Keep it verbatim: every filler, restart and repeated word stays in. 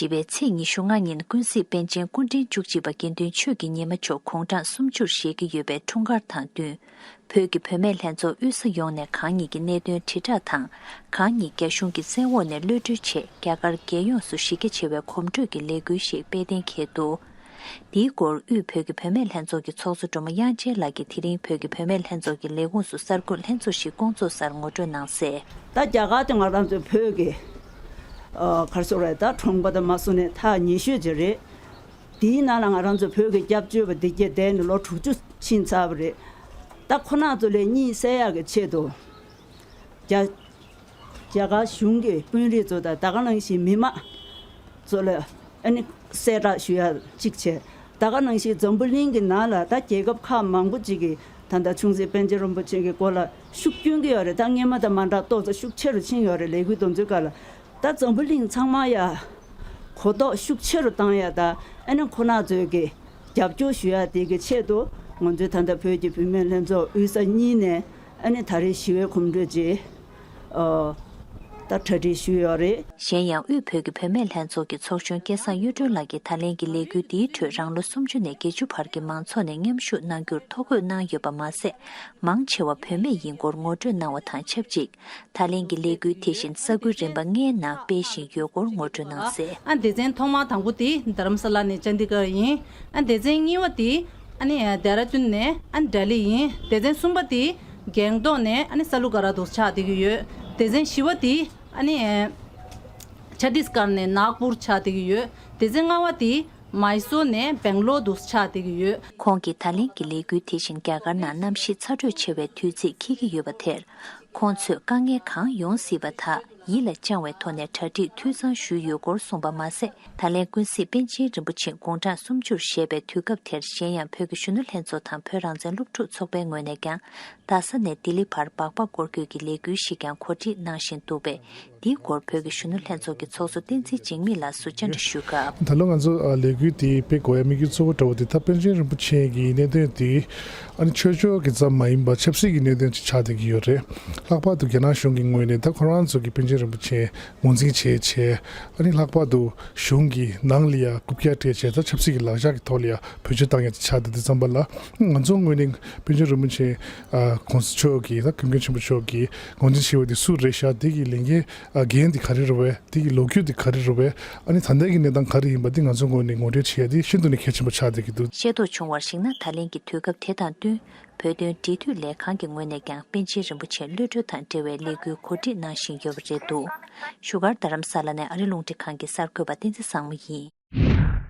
བཞི་པའི་ཚེས་ཉི་ཤུ་ལྔ་ཉིན་ཀུན་གཟིགས་པཎ་ཆེན་སྐུ་ཕྲེང་བཅུ་གཅིག་པ་དགེ་འདུན་ཆོས་ཀྱི་ཉི་མ་མཆོག་དགུང་གྲངས་སུམ་ཅུར་བཞེས་ཀྱི་ཡོད་པའི་འཁྲུངས་སྐར་དང་བསྟུན། བོད་ཀྱི་བུད་མེད་ལྷན་ཚོགས་དབུས་ས་ཡོངས་ནས་གང་ཉིད་ཀྱི་གནད་དོན་དྲིལ་བསྒྲགས་དང་། གང་ཉིད་རྒྱ་གཞུང་གི་བཙན་འོག་ནས་གློད་གྲོལ་ཆེད་རྒྱ་གར་རྒྱལ་ཡོངས་སུ་གཞི་རྒྱ་ཆེ་བའི་གོམ་བགྲོད་ཀྱི་ལས་འགུལ་ཞིག་སྤེལ་གཏན་འཁེལ་འདུག། འདིའི་སྐོར་དབུས་བོད་ཀྱི་བུད་མེད་ལྷན་ཚོགས་ཀྱི་ཚོགས་གཙོ་སྒྲོལ་མ་དབྱངས་ཅན་ལགས་ཀྱིས་དེ་རིང་བོད་ཀྱི་བུད་མེད་ལྷན་ཚོགས་ཀྱི་ལས་ཁུངས་སུ་གསར་འགོད་ལྷན་ཚོགས་ཤིག་བསྐོང་ཚོགས་སར་ངོ་སྤྲོད་གནང་གསལ། ད་རྒྱ་གར་དེ་ང་རང་ཚོའི་བོད་ཀྱི་ཨ་ག་རེ་ཟེར་རེད། ད་གྲོང་པ་དང་མ་སུ་ནས་ཐག་ཉེ་ཤོས་ཅིག་རེད། དེའི་ནང་ལ་ང་རང་ཚོ་བོད་ཀྱི་སྐྱབས་བཅོལ་བ་འདི་གྱད་བསྡད་ནས་ལོ་དྲུག་ཅུ་ཕྱིན་ཚར་བ་རེད། ད་ཁོ་རང་ཚོ་ལ་གཉིད་སད་ཡག་གི་ཆེད་དུ་རྒྱ་རྒྱ་གར་གཞུང་གི་དཔོན་རིགས་ཚོ་དང་ད་ག་ནང་བཞིན་མི་མང་ཚོ་ལ་ཨ་ནི་གསལ་བསྒྲགས་ཞུ་ཡ་གཅིག་བྱས། ད་ག་ནང་བཞིན་འཛམ་བུ་གླིང་གི་ནང་ལ་ད་རྒྱལ་ཁབ་ཁག་མང་པོ་ཅིག་གིས་ད་ལྟ་ཆུང་སྲིད་པཎ་ཆེན་རིན་པོ་ཆེ་གི་སྐོར་ལ་ཤུགས་སྐྱོན་གྱི་ཡོད་རེད། ད་སྔོན་མ་དང་མ་འདྲ་ཏོག་ཙམ་ཤུགས་ཆེ་རུ་ཕྱིན་ཡོད་རེད། ལས་འགུལ་དེ་ཚོའི་སྐབས་ལ་ད་འཛམ་བུ་གླིང་ཚང་མ་ཡ་གོ་རྟོགས་ཤུགས་ཆེ་རུ་བཏང་ཡ་ད་ཨ་ནི་ཁོ་རང་ཚོའི་གི་རྒྱབ་སྐྱོར་ཞུ་ཡ་དེ་གི་ཆེད་དུ་ང་ཚོའི་ད་ལྟ་བོད་ཀྱི་བུད་མེད་ལྷན་ཚོགས་དབུས་ས་གཉིས་ནས་ཨ་ནི་ད་རེས་ཞི་བའི་གོམ་བགྲོད་ཅིག་ཨ་ད་གྲ་སྒྲིག་ཞུས་ཡོད་རེད། གཞན་ཡང་དབུས་བོད་ཀྱི་བུད་མེད་ལྷན་ཚོགས་ཀྱི་ཚོགས་གཞོན་སྐལ་བཟང་གཡུ་སྒྲོན་ལགས་ཀྱིས་ད་ལན་གྱི་ལས་འགུལ་འདིའི་ཁྲོད་རང་ལོ་སུམ་ཅུ་ནས་བརྒྱད་ཅུ་བར་གྱི་མང་ཚོགས་ནས་མཉམ་ཞུགས་གནང་རྒྱུར་ཐོ་འགོད་གནང་ཡོད་པ་མ་ཟད། མང་ཆེ་བ་བུད་མེད་ཡིན་སྐོར་ངོ་སྤྲོད་གནང་བ་དང་ཆབས་ཅིག། ད་ལན་གྱི་ལས་འགུལ་དེ་བཞིན་ས་ཁུལ་རིམ་པ་ལྔའི་ནང་སྤེལ་བཞིན་ཡོད་སྐོར་ངོ་སྤྲོད་གནང་གསལ། ཨ་སྡེ་ཚན་ཐོག་མ་དང་པོ་དེ་རྡ་རམ་ས་ལ་ནས་ཅན་དི་གར་ཡིན། ཨ་སྡེ་ཚན་གཉིས་པ་དེ་ཨ་ནི་ཌེ་ར་ཌུན་ནས་ཨ་ནི་ལྡི་ལི་ཡིན། སྡེ་ཚན་གསུམ་པ་དེ་གྷེང་ཏོག་ནས་ཨ་ནི་ས་ལུ་ཀ་ར་དུ་ཆགས་བསྡད་ཀྱི་ཡོད། སྡེ་ཚན་བཞི་པ་དེ་ཨ་ནི་ཆ་ཏིས་གར་ནས་ནཱག་པུར་ཆགས་བསྡད་ཀྱི་ཡོད། སྡེ་ཚན་ལྔ་པ་དེ་མཱི་སོར་ནས་སྦེང་ལོར་དུ་ཆགས་བསྡད་ཀྱི་ཡོད། ཁོང་གིས་ད་ལན་གྱི་ལས་འགུལ་དེ་བཞིན་རྒྱ་གར་ནང་གནམ་གཤིས་ཚ་དྲོད་ཆེ་བའི་དུས་ཚིགས་འཁེལ་གྱི་ཡོད་པ་དེར། ཁོང་ཚོས་དཀའ་ངལ་གང་ཡོང་སྲིད་པ་དག་ཡིད་ལ་བཅངས་བའི་ཐོག་ནས་གྲ་སྒྲིག་འཐུས་ཚང་ཞུས་ཡོད་སྐོར་གསུངས་པ་མ་ཟད། ད་ལན་ཀུན་གཟིགས་པཎ་ཆེན་རིན་པོ་ཆེ་དགུང་གྲངས་སུམ་ཅུར་བཞེས་པའི་དུས་སྐབས་དེར་གཞན་ཡང་བོད་ཀྱི་གཞོན་ནུ་ལྷན་ཚོགས་དང་བོད་རང་བཙན་སློབ་ཕྲུག་ཚོགས་པའི་ངོས་ནས་ཀྱང་རྡ་ས་ནས་ལྡི་ལི་བར་སྦག་སྦག་སྐོར་སྐྱོད་ཀྱི་ལས་འགུལ་ཞིག་ཀྱང་གོ་སྒྲིག་གནང་བཞིན་འདུག་པས། འདིའི་སྐོར་བོད་ཀྱི་གཞོན་ནུ་ལྷན་ཚོགས་ཀྱི་ཚོགས་གཙོ་བསྟན་འཛིན་འཇིགས་མེད་ལགས་སུ་བཅར་འདྲི་ཞུས་སྐབས། ད་ལོ་ང་ཚོ་ཨ་ལས་འགུལ་འདི་སྤེལ་དགོས་ཡ་དམིགས་ཡུལ་གཙོ་བོ་འདྲ་བོ་དེ་ད་པཎ་ཆེན་རིན་པོ་ཆེ་གི་གནད་དོན་དེ་ཨ་ནི་ཆོས་ཕྱོགས་ཀྱི་ཙམ་མ་ཡིན་པར་ཆབ་སྲིད་ཀྱི་གནད་དོན་ཅིག་ཆགས་བསྡད་ཀྱི་ཡོད་རེད། ལྷག་པར་དུ་རྒྱ་ནག་གཞུང་གི་ངོས་ནས་ད་ཁོ་རང་ཚོ་གི་པཎ་ཆེན་རིན་པོ་ཆེ་ངོས་འཛིན་བྱས་བྱས། ཨ་ནི་ལྷག་པར་དུ་གཞུང་གི་ནང་ལ་ཡ་རྐུབ་བཀྱག་སྤྲད་བྱས། ད་ཆབ་སྲིད་ཀྱི་ལག་ཆ་གི་ཐོག་ལ་ཡ་བེད་སྤྱོད་བཏང་ཡ་ཅིག་ཆགས་བསྡད་དུས་ཙམ་པ་ལ། ང་ཚོ་ངོས་ནས་པཎ་ཆེན་རིན་པོ་ཆེ་ཨ་གོང་ས་མཆོག་གིས་ད་ཀུན་མཁྱེན་ཆེན་པོ་མཆོག་གིས་ངོས་འཛིན་བྱས་པ་དེ་སུ་རེད་ཤག་དེ་གི་ལས་འགན་ཨ་འགན་དེ་ག་རེ་རེད་པས། དེ་གི་ལོ་རྒྱུས་དེ་ག་རེ་རེད་པས། ཨ་ནི་ད་ལྟའི་གི་གནས་སྟངས་ག་རེ་ཡིན་པ་དེ་ང་ཚོ་ངོས་ནས་ངོ་སྤྲོད་བྱེད་ཡ་དེ་ཤིན་ཏུ་ནས་གལ་ཆེན་པོ་ཆགས་བསྡད་ཀྱི་འདུག། ཤེས་རྟོགས་བྱུང་བར་གཞིགས་ན། ད་ལན་གྱི་དུས་སྐབས་དེ་དང་བསྟུན། བོད་དོན་འབྲེལ་མཐུད་ལས་ཁང་གི་ངོས་ནས་ཀྱང་པཎ་ཆེན་རིན་པོ་ཆེ་གློད་གྲོལ་དང་འབྲེལ་བའི་ལས་འགུལ་གོ་སྒྲིག་གནང་བཞིན་ཡོད་པ་རེད་འདུག། བཞུགས་སྒར་རྡ་རམ་ས་ལ་ནས་ཨ་རི་རླུང་འཕྲིན་ཁང་གི་གསར་འགོད་པ་བསྟན་འཛིན་བཟང་མོ་ཡིན།